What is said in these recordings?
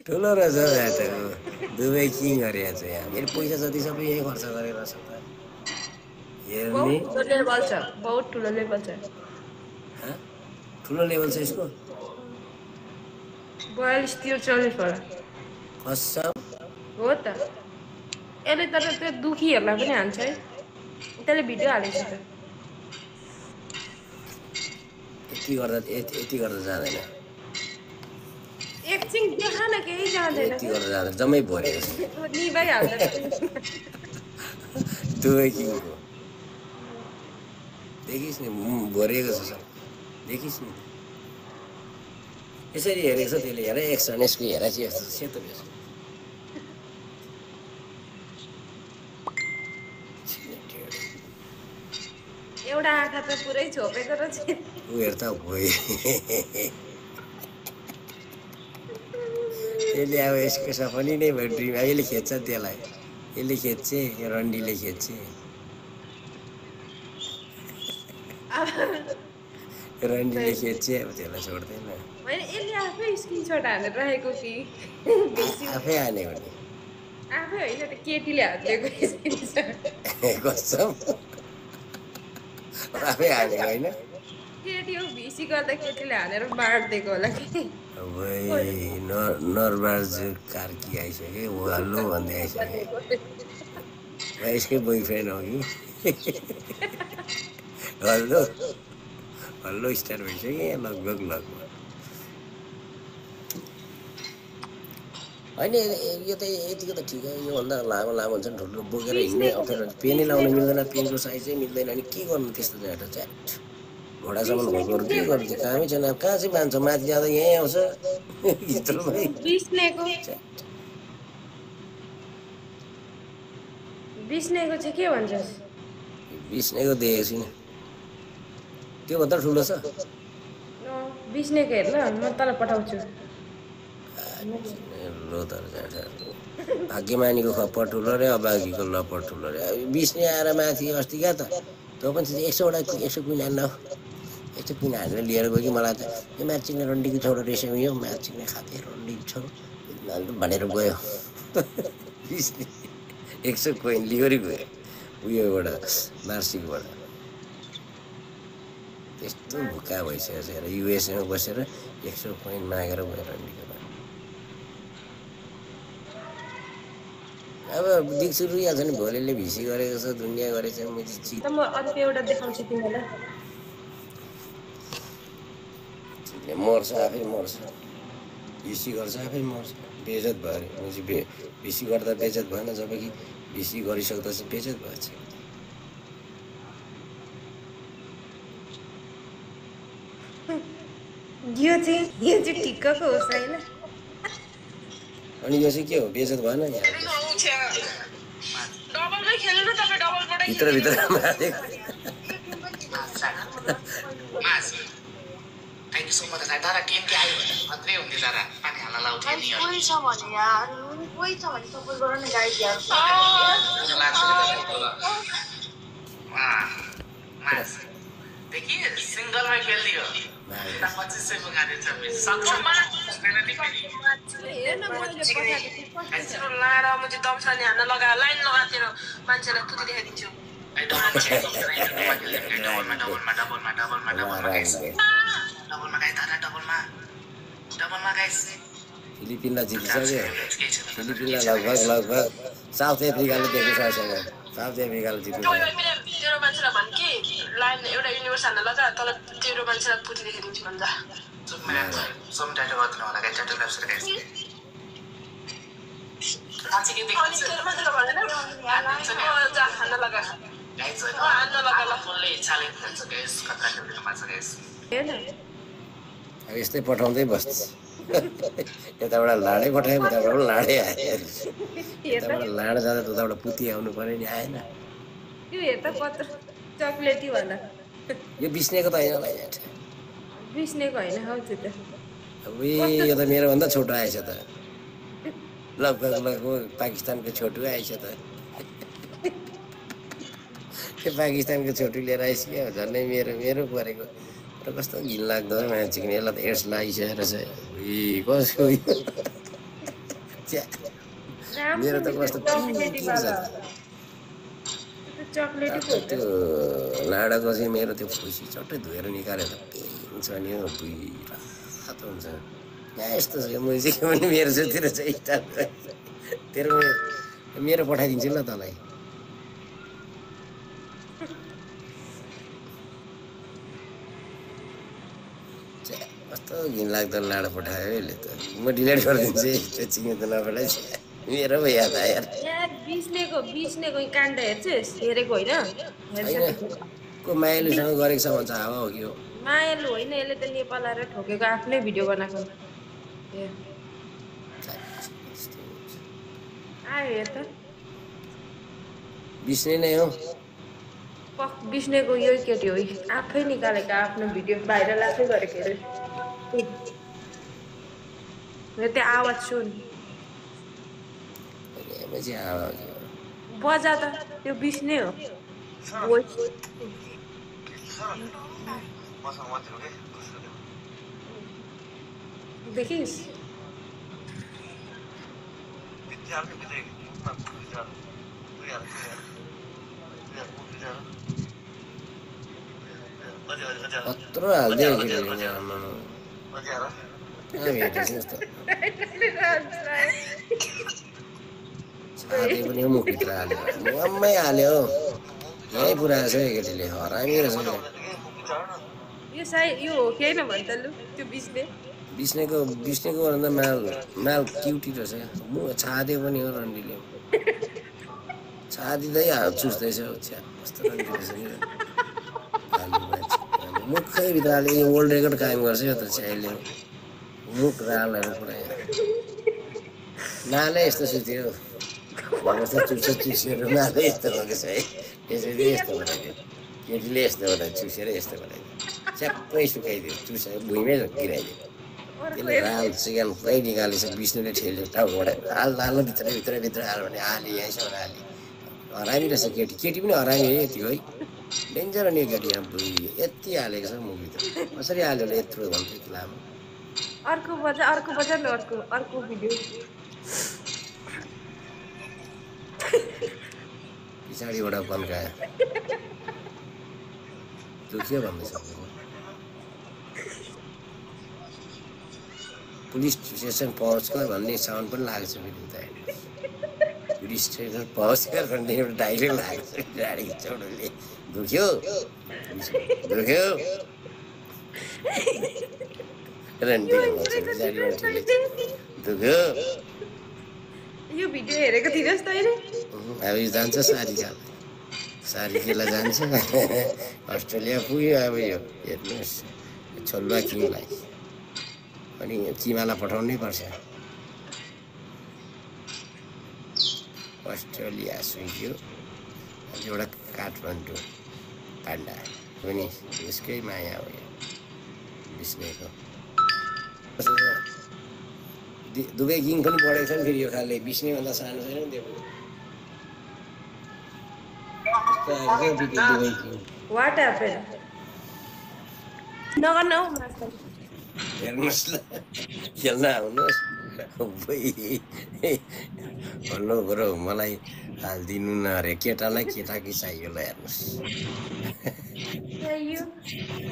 ठुलो रहेछ ब्याटको Dubai king गरेको छ यहाँ मेरो पैसा जति सबै यहीँ खर्च गरेर रहेछ त हेर्ने बहुत ठुलो लेभल छ बहुत ठुलो लेभल छ ठुलो लेभल छ यसको 42-43 होला कसम हो त यसले तर त्यो दुखीहरूलाई पनि हान्छ है त्यसले भिडियो हालेको छ त यति गर्दा जाँदैन एकछिन देखा न केही जाँदैन यति गर्दा जाँदैन जम्मै भरेको छ निभाइहाल्छ दुबई किङको देखिस् नि भरिएको छ सब देखिस् नि यसरी हेरेको छ त्यसले हेर एक्सन यसको हेरा चाहिँ यस्तो सेतो भेष एउटा आँखा त पुरै छोपेको रहेछ ऊ हेर्दा भयो त्यसले अब यसको सपनी नै भयो ड्रिम यसले खेद्छ त्यसलाई यसले खेद्छे यो रन्डीले खेद्छे रन्डीले खेद्छे अब त्यसलाई छोड्दैन होइन यसले आफै स्क्रिनसट हालेर राखेको कि आफै हानेको नि आफै होइन त केटीले हालिदिएको स्क्रिनसट कसम आफै हानेको होइन केटी हो भिसी गर्दा केटीले हालेर बाँडिदिएको होला कि नरबाज कार्की आइसक्यो हल्लो भन्दै आइसक्यो यसकै बोयफ्रेन्ड हो कि हल्लो हल्लो स्टार्ट भइसक्यो यहाँ लगभग होइन यो त यतिको त ठिकै योभन्दा लामो हुन्छ नि ठुल्ठुलो बोकेर हिँड्ने अप्ठ्यारो पेनै लाउन मिल्दैन पेनको साइजै मिल्दैन अनि के गर्नु त्यस्तो जाँदा च्याट घोडासम्म भएकोहरू के गर्नु कामै छैन अब कहाँ चाहिँ मान्छ माथि जाँदा यहीँ आउँछ भित्रमै बिस्नेको चाहिँ के भन्छस् बिस्नेको देखेको छैन त्योभन्दा ठुलो छ बिस्नेको हेर ल म तँलाई पठाउँछु लोदर जाँडा भाग्यमानीको खप्पर ठुलो रे अभागीको लप्पर ठुलो रे बिस्ने आएर माथि अस्ति क्या त तँ पनि 100 कुइन हान्न 100 कुइन हानेर लिएर गयो कि मलाई त यो म्याचिङले रन्डीको छोरो रहेछ यो म्याचिङले खाँदै रन्डीको छोरो भनेर गयो बिस्ने 100 कोइन लिएरै गयो उयोबाट मार्सीबाट त्यस्तो भुक्का भइसकेको छ युएसएमा बसेर 100 कोइन मागेर गयो रन्डीको अब दिक्छु रुइहाल्छ नि भोलिले भिसी गरेको छ दुनियाँ गरेको छ म अर्को एउटा देखाउँछु तिमीलाई मर्छ आफै मर्छ भिसी गर्छ आफै मर्छ बेजत भयो अरे म चाहिँ भिसी गर्दा बेजत भएन जबकि भिसी गरिसक्दा चाहिँ बेजत भएछ यो चाहिँ ठिक्कको होस् होइन अनि यो चाहिँ के हो बेजत भएन भित्र थ्याङ्क यू सो मच दादा टिएमके आयो भने मात्रै हुन्थ्यो दादा पानी हाल्न लाउँथ्यो नि कोही छ भने यार कोही छ भने सपोर्ट गर न गाइड यार देखि सिङ्गलमै खेलिदियो 2500 को गाडी छ सक्छमा हेर्न लाडा म चाहिँ दमसानी हान्न लगा लाइन लगातिर मान्छेलाई पुति देखाइदिन्छु फिलिपिनलाई जितिसक्यो फिलिपिनलाई लगभग साउथ अफ्रिकाले दिएको छ साउथ अफ्रिकाले जित्नु तेरो मान्छेलाई भन् कि लाइन एउटा युनिभर्स हान्न लगा तल तेरो मान्छेलाई पुति देखाइदिन्छु भन्छ सोम टाइटो गर्दैन होला गाइस टाइटो क्याप्चर गाइस आज के देख्छ तेरो मान्छेलाई भनेन जा हान्न लगा गाइस हान्न लगा ल फुलले इच्छाले खेल्छ गाइस कता खेल्नु माछ गाइस हेर्न अब यस्तै पठाउँदै बस्छ यताबाट लाडै पठायो उताबाट लाडै आयो यताबाट लाड जाँदा त उताबाट पुती आउनु पर्यो नि आएन त्यो हेर त कत्रो चक्लेटी वाला यो बिस्नेको त होइन होला यहाँ बिस्नेको होइन हौ त्यो त अब यो त मेरोभन्दा छोटो आएछ त लगभग पाकिस्तानको छोटो आएछ त त्यो पाकिस्तानको छोटो लिएर आइसक्यो झन्डै मेरो परेको र कस्तो घिनलाग्दो म्याचिङ यसलाई त एड्स लागिसकेर चाहिँ कसको छ्या, राम्रो मेरो त मिठो कस्तो चक्लेटी पिर छ वाला त। त्यो चक्लेटी पो त्यो लाडाको चाहिँ मेरो त्यो फुसी चट्टै धोएर निकालेर पिङ छ नि हौ बुई रातो हुन्छ यहाँ यस्तो छ मैले चाहिँ के भने मेरो चाहिँ तेरो चाहिँ स्टार्ट तेरो मेरो पठाइदिन्छु ल तँलाई कस्तो घिनलाग्दो लाडा पठायो यसले त म डिलिट गरिदिन्छु है त्यो चिने त नपठाइ मेरो पो याद आयो यार यार बिस्नेको काण्ड हेर्छस् हेरेको होइन छैन को मायालुसँग गरेको छ भन्छ हावा हो कि हो मायालु होइन यसले त नेपाल आएर ठोकेको आफ्नै भिडियो बनाएको आयो हेर त बिस्ने नै हो बिस्नेको यही केटी हो आफै निकालेको आफ्नो भिडियो भाइरल आफै गरेको अरे त्यो आवाज सुन बजा त त्यो बिस्ने हो देखिस् कत्रो हालिदियो साथी पनि मुखभित्र हाल्यो मम्मै हाल्यो यही पुरा छ केटीले हरामी रहेछ यो सायद यो हो कि होइन भन्छ लु त्यो बिस्नेको भन्दा माल क्युटी रहेछ म छादे पनि हो रन्डीले छादिँदै चुस्दैछ कस्तो रन्डी रहेछ नि मुखैभित्र हाल्यो यो वर्ल्ड रेकर्ड कायम गर्छ यो त चाहिँ मुख रालहरू पुरा नाले यस्तो सुत्यो चुसेर नाले यस्तो भएको छ है यसरी यस्तो बनाइदियो केटीले यस्तो बनायो चुसेर यस्तो बनाइदियो च्याप्पै सुकाइदियो चुसेर भुइँमै गिराइदियो त्यसले राल चिकन पुरै निकालेछ विष्णुले ठेल्यो टाउबाट हाल्नु भित्र हाल्यो भने हाल्यो यहीँसम्म हाल्यो हरामी रहेछ केटी पनि हरामी है यतिको है डेन्जर नि केटी यहाँ यति हालेको छ मुखभित्र कसरी हाल्यो होला यत्रो भन्थ्यो यति लामो अर्को बजा न अर्को भिडियो पछाडिबाट पन्कायो त्यो के भन्दैछ पुलिस स्टेसन पहुँच कर भन्ने साउन्ड पनि लागेको छ फेरि उता पुलिस स्टेसन पहुँच कर भन्ने एउटा डाइलग लागेको छ गाडीको चौडोले दुख्यो दुख्यो यो भिडियो हेरेको थिइनस् त अहिले अब यो जान्छ सारीकेलाई जान्छ अस्ट्रेलिया पुग्यो अब यो हेर्नुहोस् छोल्वा किङलाई अनि चिमालाई पठाउनै पर्छ अस्ट्रेलिया सुइक्यो एउटा काठमाडौँ पाण्डा पनि यसकै माया हो यो बिस्नेको दुबई किङ पनि पढेको छ नि फेरि यो खाले बिस्नेभन्दा सानो छैन नि त्यो वाट ह्यापन नगर्न हौ हेर्नुहोस् ल खेल्न आउनुहोस् भन्नु बरु मलाई हालिदिनु न अरे केटालाई केटाकी चाहियो ल हेर्नुहोस्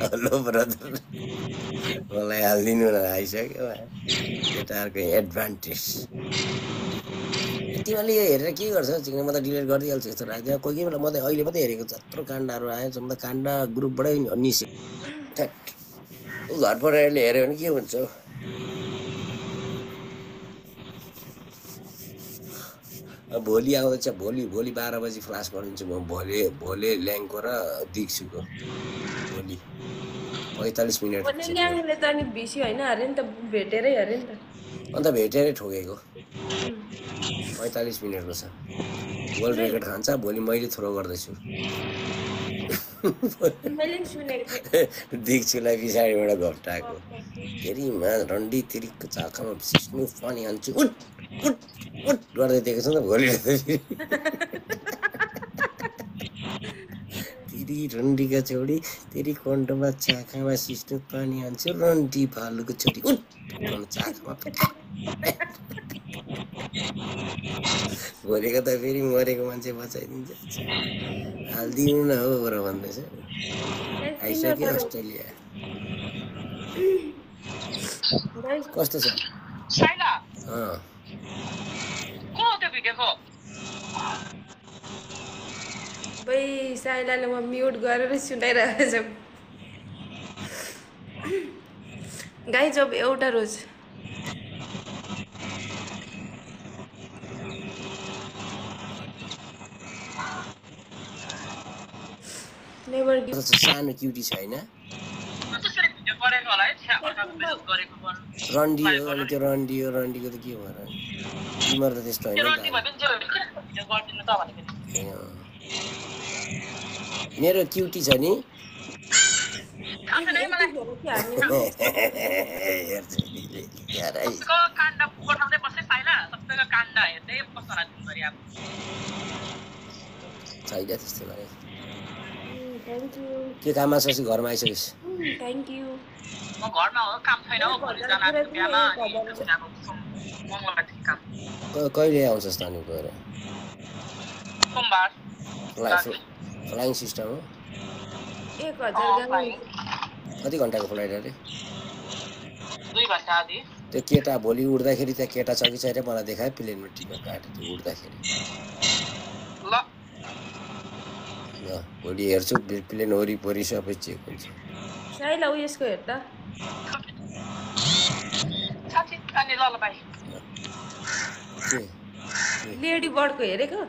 हेलो ब्रदर मलाई हालिदिनु न आइसक्यो केटाहरूको एडभान्टेज तिमीले यो हेरेर के गर्छ चिक्न म त डिलिट गरिदिइहाल्छु यस्तो लाग्दैन कोही बेला म त अहिले मात्रै हेरेको जत्रो काण्डहरू आयो म त काण्ड ग्रुपबाटै निस्क्यो घर पढाइले हेऱ्यो भने के हुन्छ भोलि आउँदैछ भोलि 12 बजी फ्लास गरिदिन्छु म भोलि ल्याङको र दिक्सुको भोलि 45 मिनट ल्याङले त अनि भिसी होइन अरे नि त भेटेरै अरे नि त अन्त भेटेरै ठोकेको 45 मिनटको छ वर्ल्ड रेकर्ड खान्छ भोलि मैले थ्रो गर्दैछु दिक्सुलाई पछाडिबाट घप्टाएको फेरिमा रन्डी तिरिकको चाखामा सिस्नु पानी हान्छु उठ गर्दै दिएको छ नि त भोलि तिरी रन्डीका छोडी तेरी कण्ठमा चाखामा सिस्नु पानी हान्छु रन्डी भालुको छोरी उठ चाखमा भोलिको त फेरि मरेको मान्छे बचाइदिन्छ हालिदिनु न हो भनेर भन्दैछ आइसक्यो अस्ट्रेलिया कस्तो छ साइला अँ को हो त्यो भिडियोको भाइ साइलाले म म्युट गरेर सुनाइरहेको छु गाई जब एउटा रोज नेभर गिभ सानो क्युटी छ होइन त्यसरी भिडियो गरेको होला है छ्या अर्काको बेइज्जत गरेको गर्नु रन्डी हो अनि त्यो रन्डीको त के भयो र तिम्रो त त्यस्तो त्यो होइन रन्डी भयो भने जे भयो किन भिडियो गर्दिनु त भनेको नि मेरो क्युटी छ नि सबैको काण्ड पठाउँदै बस्दै साइला सबैको काण्ड हेर्दै बस्न दिनभरि अब छैन त्यस्तो गरे थ्याङ्क यू के काममा छ घरमा आइसकेस् थ्याङ्क यू म घरमा हो काम छैन हो भोलि जान आएको बिहामा मङ्गलबार काम कहिले आउँछस् त अनि गएर सोमबार फ्लाइङ सिस्टम हो 1000 कति घन्टाको फ्लाइट अरे 2 घन्टा आदि त्यो केटा भोलि उड्दाखेरि त्यहाँ केटा छ कि छैन मलाई देखायो प्लेनमा टिकट काट्यो त्यो उड्दाखेरि ल भोलि हेर्छु प्लेन वरिपरि सबै चेक हुन्छ साइला उयसको हेर त साथी अनि ल ल भाइ के लेडी बर्डको हेरेको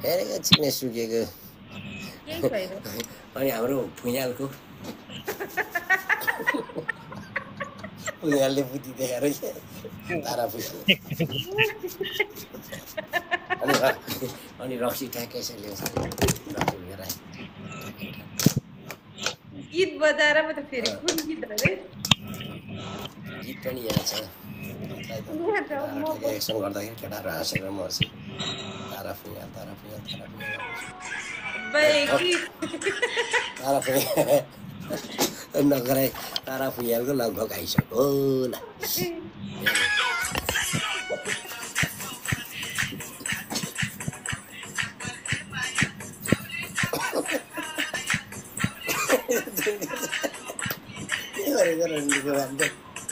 हेरेको चिने सुकेको केही छैन अनि हाम्रो भुइँहालको भुइँहालले बुद्धि देखाएर तारा पुग्यो अनि रक्सी ट्याक्कै छ ल्याउँछ गीत बजाएर म त फेरि कुन गीत अरे गीत पनि यहाँ छ एक्सन गर्दाखेरि केटाहरू हाँसेर मर्छ तारा फुइँहाल तारा फुइँहाल तारा फुइँहाल तारा फुइँहाल नगराइ तारा फुइँहालको लगभग आइसक्यो होला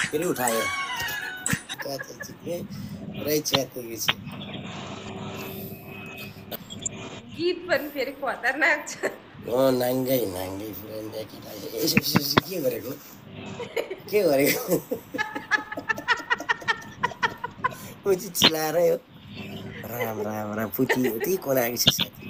फेरि उठायो गीत पनि फेरि खतरनाक छ नाङ्गै फ्रेन्ड केटा यसो के गरेको चिलाएर हो राम पुती उति कोनाएको छ साथी